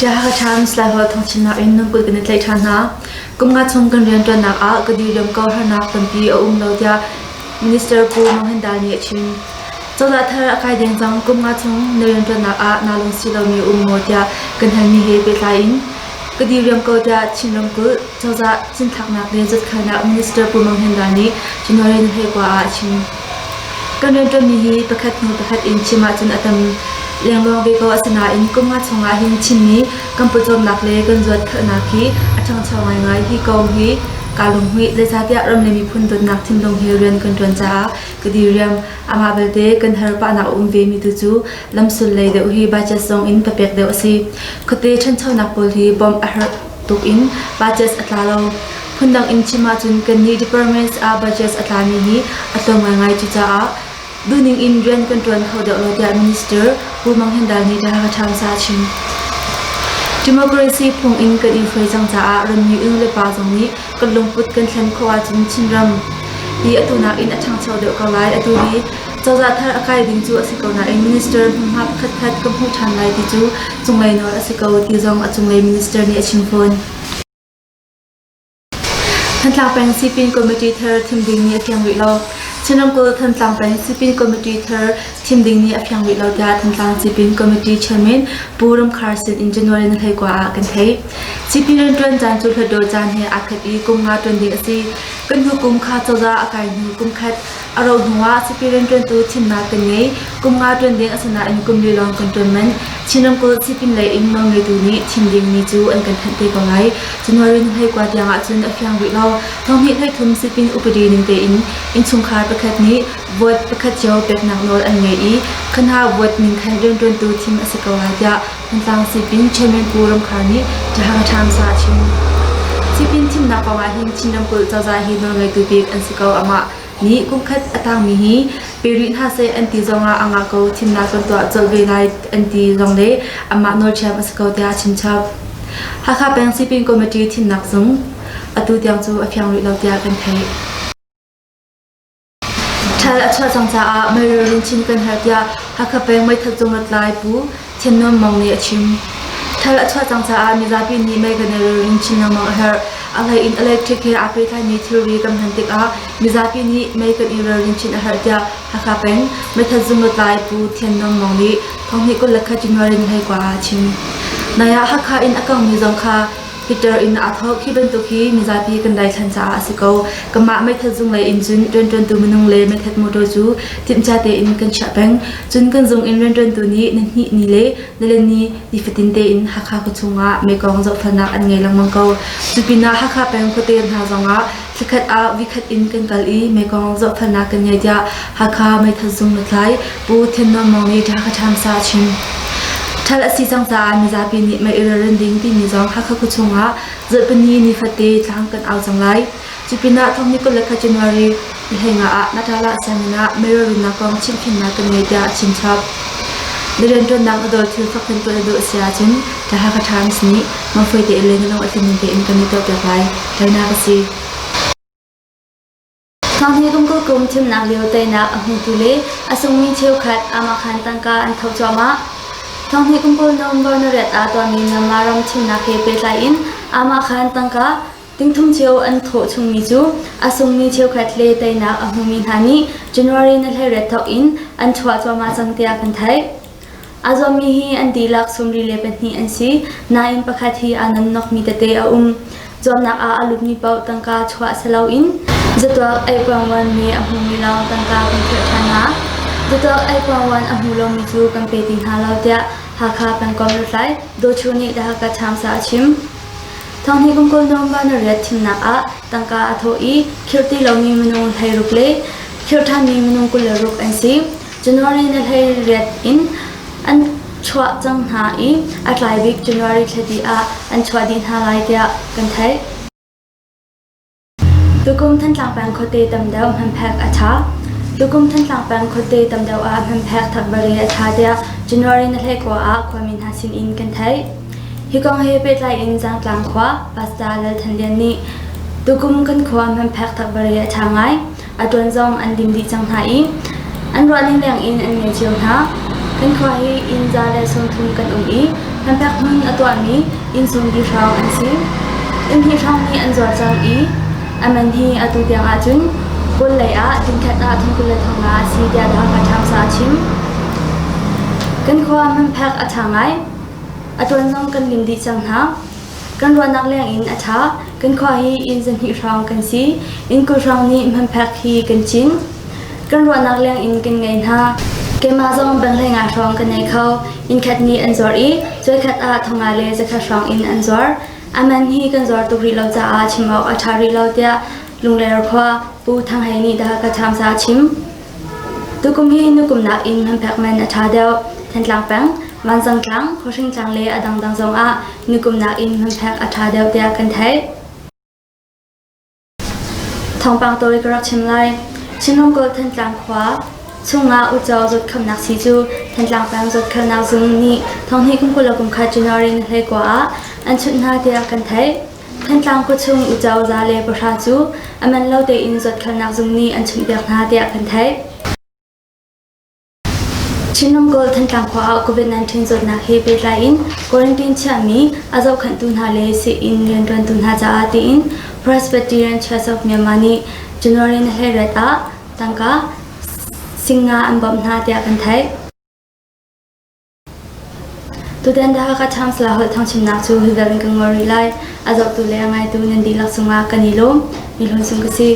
Hakha Times Laiholh thawngchimnak in nan kut kan i tlaih ṭhan hna. Kum nga chung kan rianṭuannak ah ka diriam ko harnak tampi a um lo tiah Minister Pu Mang Hen Dal nih a chim. Cozah thar a kai deng cang kum nga chung na rianṭuannak ah naa lungsi lomi a um maw tiah kan halmi he pehtlai in ka diriam ko tiah Chin ramkulh cozah cinthlaknak le zuatkhalnak Minister Pu Mang Hen Dal nih January ni 19 ah a chim. Kan rianṭuanmi hi pakhat hnu pakhat in chim ahcun a tam lengluang ve ko. Asinain kum nga chungah hin Chinmi kan pawcawmnak le kan zuatkhalhnak hi a ṭhangcho ngaingai. Hi kong hi kaa lunghmuih. Zeicahtiah ram le miphun dawtnak thinlung he rian kan ṭuan caah ka diriam. Amah belte kan har pahnak a um vemi tu cu lamsul lei deuh hi budget zong in papek deuh a si. Khuate ṭhanchonak pawl hi bawmh a herh tuk in budget a tla lo. Phundang in chim ahcun kannih departments ah budget a tlami hi a tlawm ngaingai. Cucaah duhning in rian kan ṭuan kho deuh lo tiah Minister Pu Mang Hen Dal nih The Hakha Times ah a chim. Democracy phung in kan i hruai cang caah rammi u le pa zong nih kan lungput kan thlen khawh ahcun Chinram hi atu nakin a ṭhangcho deuh ko lai. Atu hi cozah thar a kai ding cu a si ko nain minister hmunhma pakhatkhat ka hmuh ṭhan lai ti cu cunglei nawl a si ko ti zong a cunglei minister nih a chim fawn. Thantlang peng Sipin Committee thar thim ding nih a fiang rih lo. Chin ramkulh Thantlang peng Sipin Committee thar thim ding nih a fiang rih lo tiah Thantlang Sipin Committee Chairman Pu Ram Khar sin in January ni 19 ah kan theih. Sipin rianṭuan caan cu Hluttaw caan he aa khat i kum nga ṭuan ding a si. Kan hnu kum kha cozah a kai hnu kum khat a rauh hnu ah sipin rianṭuantu thimnak kan ngei. Kum nga ṭuan ding a si nain kum li lawng kan ṭuan manh. Chin ramkulh sipin lei in nawlngeitu nih thim dingmi cu an kan thanh te ko lai. January ni 19 tiang ahcun a fiang rih lo. Thonghnih 13 sipin upadi ning tein innchungkhar pakhat nih vote pakhat cio peknak nawl an ngei i khanha vote ning khan rianṭuantu thim a si ko lai tiah Thantlang Sipin Chairman Pu Ram Khar nih The Hakha Times ah a chim. Sipin thimnak kong ah hin Chin ramkulh cozah hi nawlngeitu bik an si ko. Amah nih kumkhat a tangmi hi pe rih hna seh an ti zongah a ngah ko thimnak kan tuah colh ve lai an ti zong le amah nawlthiam a si ko tiah a chimchap. Hakha peng Sipin Committee thimnak zung atu tiang cu a fiang rih lo tiah kan theih. Ṭhal a chuah cang caah meirel in chin kan herh tiah Hakha peng meithal cung lutlai Pu Thin Nawn Mawng nih a chim. Ṭhal a chuah cang caah mizapi nih mei kan i relrin chin lengmang a herh. A hlei in electric he aa pehtlaimi thilri kan hman tikah mizapi nih mei kan i relrin chin a herh tiah Hakha peng meithal zung lutlai Pu Thian Nawn Mawng nih thonghnih 21 January ni 19 ah a chim. Nai ah Hakha in a kangmi zong kha Peter inn aa thawk. Hi bantuk hi mizapi kan daithlan caah a si ko. Kanmah meithal zung lei in cun rianṭuantu minung le meithat motor cu timhcia tein kan chiah peng. Cun kan zung in rianṭuantu nih nihnih ni le nilin ni nifatin tein Hakha khuachung ah mekong zohfelnak an ngei lengmang ko. Cu pinah Hakha peng khuate hna zongah thlakhat ah vikhat in kan kal i mekong zohfelnak kan ngei tiah Hakha meithal zung lutlai Pu Thin Nawn Mawng nih Hakha Times ah a chim. Ṭhal a si cang caah mizapi nih mei i relrin ding timi zong Hakha khuachung ah zarhpini nifate tlang kan au cang lai. Cu pinah thonghnih 21 January ni 15 ah Natala sianginn ah mei relrinnak kong chimhhrinnak kan ngei tiah a chimchap. Na rianṭuannak na dawr thil fakthanh tuah na duh a si ahcun The Hakha Times nih mangfui tein le na lung a tling ning tein kan i tuahpiak lai. Tainak a si. Thawng kum kul kum thimnak lio teinak a hmutu le a sungmi cheukhat amakhan tangka an tho cuahmah. Thawng kum kul November ni riat ah tuahmi Myanmar ram thimnak he pehtlai in amakhan tangka tingthum cio an thawh chungmi cu a sungmi cheukhat le teinak a hmumi hna nih January ni 18 thawk in an chuah cuahmah cang tiah kan theih. A zawmi hi an dihlak 32 an si, nain pakhat hi aa nannokmi tete a um. Zuamnak ah a lutmi paoh tangka chuah si loin zatuak eikuangwan mi a hmumi lawng tangka kan khirh ṭhan hna. Zatuak eikuangwan a hmu lomi cu kan pe ti hna lo tiah Hakha pengkomh lutlai Daw Chu nih The Hakha Times ah a chim. Thonghnih kum kul November ni riat thimnak ah tangka a thawh i khirh ti lomi minung 16 le khirh ṭhanmi minung 26 an si. January ni 18 in an chuah cang hna i a tlai bik January thla dih ah an chuah dih hna lai tiah kan theih. Tukum Thantlang peng khuate tam deuh hmanphek a ṭha. Tukum Thantlang peng khuate tam deuh ah hmanphek thakbare a ṭha tiah January ni 19 ah khuami hna sin in kan theih. Hi kong he pehtlai in Zangtlang khua Pastor Lal Than Lian nih tukum kan khua hmanphek thakbare a ṭha ngai. A ṭuan zong an lim dih cang hna i an ruahning leng in an ngei cio hna. Kan khua hi inn 130 kan um i Hmanphek hmun a tuahmi inn sawmli hrawng an si. Inn hnih hrawng nih an zuar cang i a man hi atu tiang ahcun Kawl lei ah tingkhat ah thongkul le thongnga a si tiah The Hakha Times ah a chim. Kan khua hmanphek a ṭha ngai. A tuan zong kan lim dih cang hna. Kan ruahnak leng in a ṭha. Kan khua hi inn zahnih hrawng kan si. Inn 20 hrawng nih hmanphek hi kan cin. Kan ruahnak leng in kan ngei hna. Keimah zong bang hlei nga hrawng ka nei kho. Inn khat nih an zuar i cuaikhat ah thonga le zakhat hrawng in an zuar. A man hi kan zuar tuk rih lo caah chim awk a ṭha rih lo tiah Lungler khua Pu Thang Hei nih The Hakha Times ah a chim. Tukum hi nukum nakin hmanphek man a ṭha deuh. Thantlang peng, Vanzang tlang, Khuahring tlang le a dangdang zongah nukum nakin hmanphek a ṭha deuh tiah kan theih. Thawngpang tawi ka rak chim lai. Chin ramkulh Thantlang khua chungah uco zawtkhamnak sii cu Thantlang peng zawtkhalnak zung nih thonghnih kum 20 le kum khat January ni 19 ah an chunh hna tiah kan theih. Thantlang khuachung uco 110 cu a man lo tein zawtkhalnak zung nih an chunhpiak hna tiah kan theih. Chin ramkulh Thantlang khua ah COVID-19 zawtnak he pehtlai in quarantine chiahmi a zohkhenhtu hna le sii-inn rianṭuantu hna caah tiin Presbyterian Church of Myanmar nih January ni 18 ah tangka singa an bawmh hna tiah kan theih. Tutan The Hakha Times la holh thangchimnak cu hi vel in kan ngol rih lai. A zohtu le a ngaitu nan dihlak cungah kan i lawm. Mi hlun sung ka si.